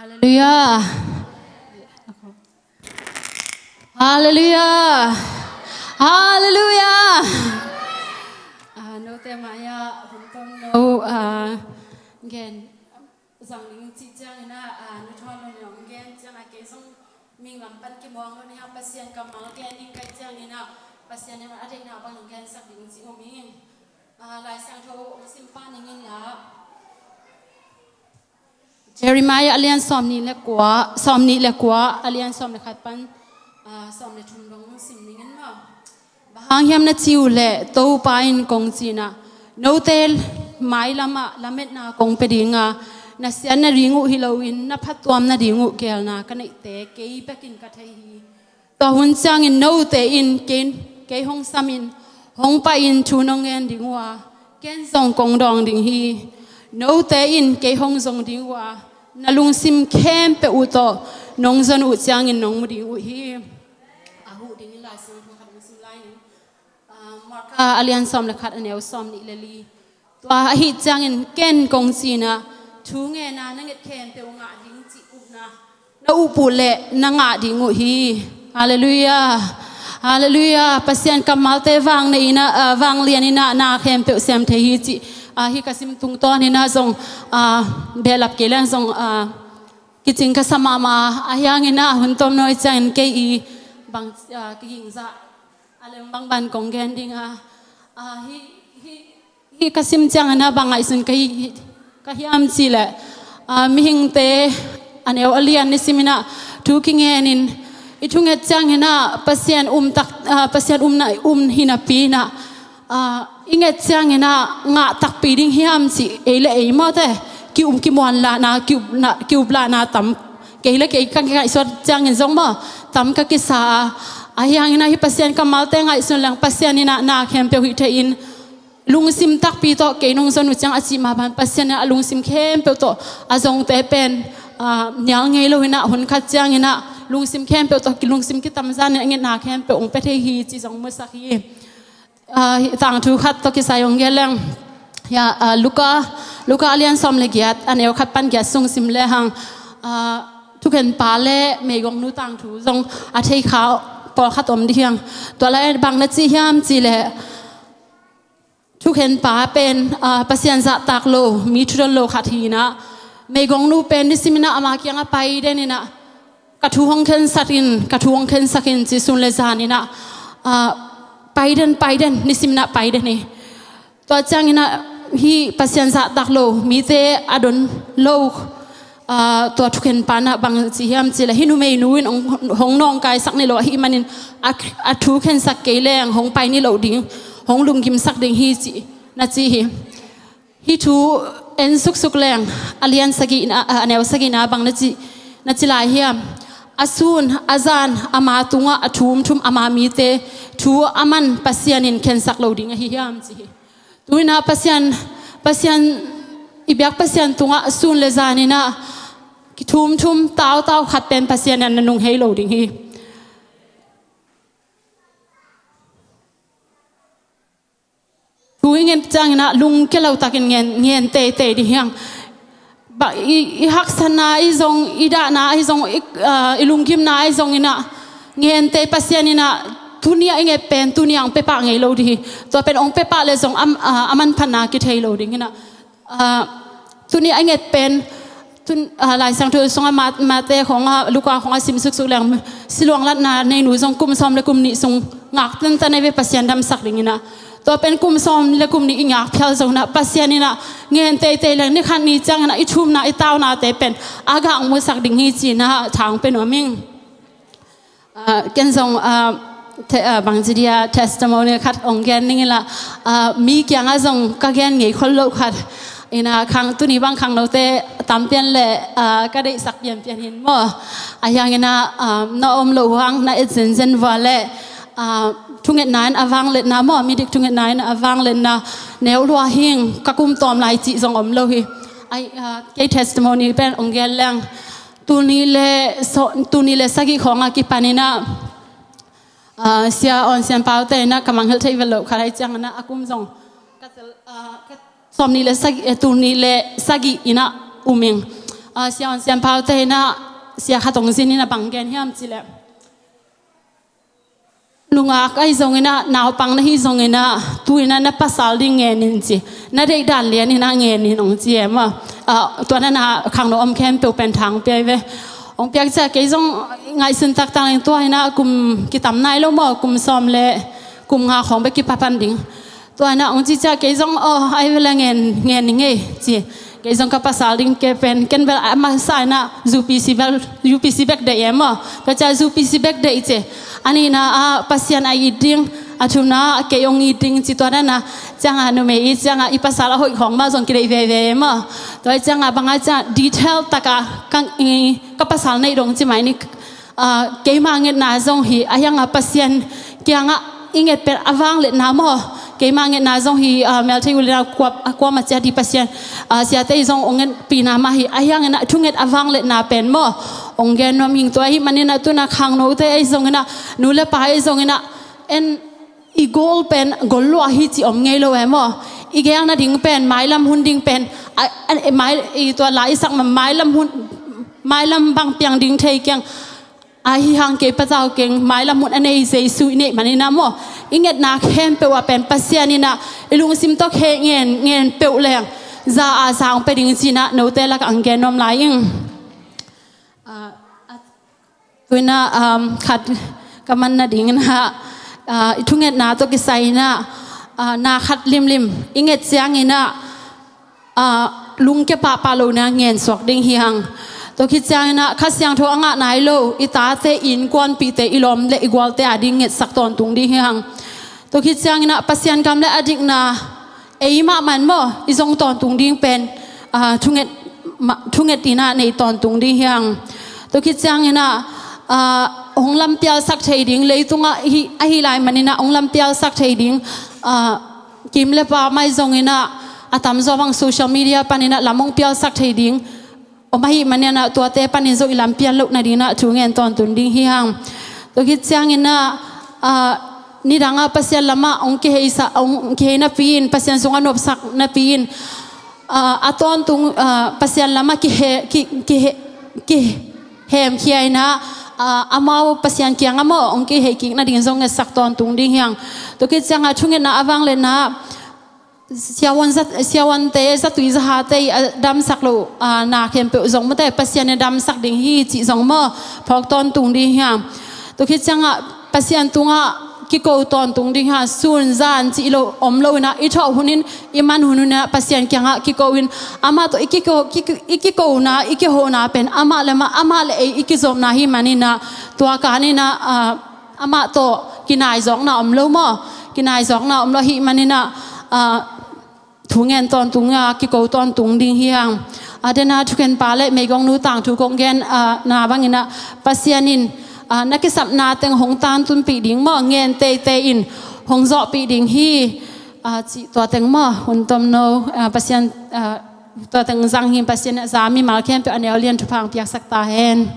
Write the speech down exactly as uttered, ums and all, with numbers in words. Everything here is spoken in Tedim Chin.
Halleluiah. Halleluiah. Halleluiah. Ah, note mai-ah hun tom no, ah, gen zang ding cih ciangin ah, ah, nu Thawn Lun in hong gen ciangin ah kei zong ming lam pan kimuang lo ni hang, Pasian kammal gen ding ka hih ciangin ah Pasian in a deihna bang hong gensak ding cih om ing. Ah, Lai Siangtho hong sim pah ning in la. Jeremiah a lian sawm nih le kua, sawm nih le kua, a lian sawm le khat pan, ah, sawm le thum dong sim ning in maw. Bang hang hiam na cih uh leh, Topa in kong ci-in ah, note mailam ah lametna kong pia ding a, na siat nading uh hi loin, na phattuam nading uh geelna ka neihte kei bekin ka thei hi. Tua hun ciangin note in kei, kei hong samin, hong paihin thu nong ngen ding uh a, ken zong kong dawng ding hi. Note in kei hong zong ding uh a, na lungsim khempeuh uh tawh nong zon uh ciangin nong mu ding uh hi. A huh ding in Lai Siangtho khat hong sim lai ning. Ah, Marka a lian sawm le khat, a neu sawm nih le li. Tua ahih ciangin ken kong ci-in ah, thu ngen a na nget khempeuh ngah ding cih upna na up uh leh na ngah ding uh hi. Halleluiah. Halleluiah. Pasian kammalte vang nei in ah, ah, vanglian in ah na khempeuh sem thei hi cih, ah, hih ka sim tungtawn in ah zong, ah, behlap kei leng zong, ah, kicing ka sa mahmah a, ahi hangin ah hun tom no i ciangin kei i bang, ah, kiging zah a lem bangban kong gen ding a, ah, hih, hih, hih ka sim ciangin ah bang ngaihsun ka hi, ka hiam cih leh, ah, mihingte a neu a lian ni simin ah thu kingen in, i thunget ciangin ah Pasian um tak, ah, Pasian umna, um hi napi in ah, ah, i nget ciangin ah ngah takpi ding hiam cih ei le ei mawte ki-um kimuan lahna, ki-upna, ki-uplahna tam, kei le kei ka ngaihsut ciangin zong maw, tam ka kisa a. Ahi hangin ah hih Pasian kammalte ngaihsun leng Pasian in ah na khempeuh hih thei in, lungsim takpi tawh kei nong zon uh ciang a cih mah bang Pasian in ah lungsim khempeuh tawh a zongte pen, ah, nial ngei lo in ah hun khat ciangin ah lungsim khempeuh tawh ki, lungsim kitamzan in a ngetna khempeuh hong pia thei hi cih zong musak hi. Ah, hih tangthu khat tawh kisai hong gen leng. Ya, ah, Luka, Luka a lian sawm le giat, a neu khat pan giat sung sim lehang, ah, thukhenpa le meigongnu tangthu zong a thei kha pawlkhat om ding hi hang. Tua lai bang na ci hiam cih leh, thukhenpa pen, ah, Pasian zahtak lo, mi thudon lo khat hi in ah, meigongnu pen nisimin ah ama kiangah pai den in ah, ka thu hong khensak in, ka thu hong khensak in, ci sun le zan in ah, ah, pai den, pai den, nisimin ah pai den hi. Tua ciangin ah hih Pasian zahtak lo, mite a don lo, ah, tua thukhenpa in ah bang ci hiam cih leh, hih numeinu in hong, hong nawngkaisak ni lo ahih manin a, a thu khensak kei leng hong pai ni lo ding, hong lunggimsak ding hi ci, na ci hi. Hih thu en suksuk leng, a lian sagihna, a, a neu sagihna bang na ci, na ci lai hiam? A sun, a zan, ama tungah a thumthum ama mite thu a man Pasian in khensak lo ding ahi hiam ci hi. Tu-in ah Pasian, Pasian, i biak Pasian tungah sun le zan in ah kithumthum tautau khat pen Pasian in ah na nung hei lo ding hi. Thu i nget ciangin ah lungkia lo takin ngen, ngen teitei ding hi hang. Ba, i, i haksatna ahi zong, i dahna ahi zong, i, ah, i lunggimna ahi zongin ah ngen tei, Pasian in ah tuni-ah i nget pen tuni-ah hong pia pah ngei lo ding hi. Tua pen hong pia pah leh zong am, ah, a manphatna kithei lo ding hi in ah. Ah, tuni-ah i nget pen, tun, ah, Lai Siangtho sungah Ma-, Mate khawngah, Luka khawngah sim suksuk leng, siluang latna neinu zong kum sawm le kum nih sung ngak tantan ahi ve, Pasian damsak ding in ah. Tua pen kum sawm le kum nih i ngak phial zong in ah, Pasian in ah ngen teitei leng, ni khat ni ciangin ah i thumna, i taunate pen a gah hong musak ding hi ci-in ah tha hong pia nuam ing. Ah, ken zong, ah, te-, ah, bangci dia testimony khat hong gen ning in la, ah, mi kiangah zong ka gen ngei khol loh khat. In ah khang, tuni bang khangnote tam pian leh, ah, ka deihsak pianpian hi in maw. Ahi hangin ah, ah, na om loh hang na et zenzen vua leh, ah, thungetna in a vangliatna maw, midik thungetna in a vangliatna neu lua hing, ka kum tawm lai cih zong om lo hi. Ai, ah, kei testimony pen hong gen leng. Tul nih le, so, tul nih le sagih khawng a kipan in ah, ah, Sia Awn Sian Pau te in ah ka mangngilh theih vet loh khat ahih ciangin ah a kum zong ka tel, ah, ka sawm nih le sagih, eh, tul nih le sagih in ah um ing. Ah, Sia Hun Sian Pau te in ah, sia khat hong zin in ah bang gen hiam cih leh, nungak ahi zongin ah, naupang na hi zongin ah, tu in ah na pasal ding ngen in ci. Na deih dan lian in ah ngen in hong ci e maw. Ah, tua na na khangno om khempeuh pen thang pia hi ve. Hong piak ciang kei zong ngaihsun taktak leng tua in ah kum kitam nai lo maw, kum sawm le kum nga khawng bek kipan ding. Tua in ah hong ci ciang kei zong, aw, ai ve leh ngen, ngen ning ei ci. Kei zong ka pasal ding ke pen, ken bel a masa in ah U P C bel, U P C bek deih e maw. Tua ciang U P C bek deih ci. A nihna ah Pasian a it ding, a thumna ah kei hong it ding ci, tua na na. Ciang ah numei i ciang ah i pasal a hoih khawng mah zong kideih veve e maw. Tua i ciang ah bang a ciang detail tak a ka, i, ka pasal neih dong ci mai ni. Ah, keima ngetna zong hi, ahi hang ah Pasian kiangah i nget pen a vangliatna maw. Keima ngetna zong hi, ah, Melthei u le nau kua, ah, kuamah ciat hi Pasian, ah, siate i zong hong ngetpihna mah hi, ahi hangin ah thunget a vangliatna pen maw, hong gen nuam ing. Tua ahih manin ah tu in ah khangnote ahi zongin ah, nu le pa ahi zongin ah, en i goal pen gol lua hi cih om ngei lo e maw. I gel nading pen, mailam hun ding pen, a, a, mai, i tua la i sak ma, mailam hun, mailam bang piang ding thei keng. Ahi hang kei patau keng, mailam hun a nei Jesu i neih manin ah maw. I ngetna khempeuh ah pen Pasian in ah, i lungsim tawh khe ngen, ngen peuh leng, za a za hong pia ding ci in ah, note lakah hong gen nuam lai ing. Ah, a, tu in ah, um, khat ka man nading in ah, ah, i thungetna tawh kisai in ah, ah, na khat limlim i nget ciangin ah, ah, lungkia pahpah lohna ngen suak ding hi hang. Tua khit ciangin ah Kha Siangtho a ngah nai lo i tate, i innkuanpihte, i lawm le i gualte a ding ngetsak tawntung ding hi hang. Tua khit ciangin ah Pasian gam le a dikna, ei mahmah in maw, i zong tawntung ding pen, ah, thunget, ma, thunget in ah nei tawntung ding hi hang. Tua khit ciangin ah, ah, hong lampialsak thei ding, leitungah hi, ahi lai manin ah hong lampialsak thei ding, ah, kim le pam ahi zongin ah, a tamzaw bang social media panin ah lam hong pialsak thei ding om ahih manin ah, tuate panin zong i lampial loh nading in ah thu ngen tawntung ding hi hang. Tua khit ciangin ah, ah, nidang ah Pasian lamah hong kiheisa, hong kihei napi in, Pasian sungah nopsak napi in, ah, a tawntung, ah, Pasian lamah kihe, ki, kihe, kihemkhia in ah, ah, amau Pasian kiangah maw hong kihei kik nading zong ngetsak tawntung ding hi hang. Tua khit ciangah thungetna a vangliatna, siavuan za, siavuante, zatui zahate i a damsak loh, ah, na khempeuh zong mate, Pasian in damsak ding hi cih zong maw, phawk tawntung ding hi hang. Tua khit ciangah Pasian tungah kiko tawntung ding hi hang, sun zan cih lo om lo in ah, i thawh hun in, i man hun hun in ah Pasian kiangah kiko in, amah tawh i kiko, ki, i kikona, i kihona pen amah le amah, amah le ei i kizopna hi manin ah, tua kan in ah, ah, amah tawh kinaizawkna om lo maw, kinaizawkna om lo ahih manin ah, ah, thu ngen tawntung a, kiko tawntung ding hi hang. A, den a thukhenpa le meigongnu tangthu kong gen, ah, na bangin ah Pasian in, ah, na kisapna teng hong tantunpih ding maw, ngen teitei in hong zawhpih ding hi, ah, cih tua teng maw, hun tomno, ah, Pasian, ah, tua teng zang hi. Pasian in a za mimal khempeuh a neu lian thupha hong piaksak ta hen.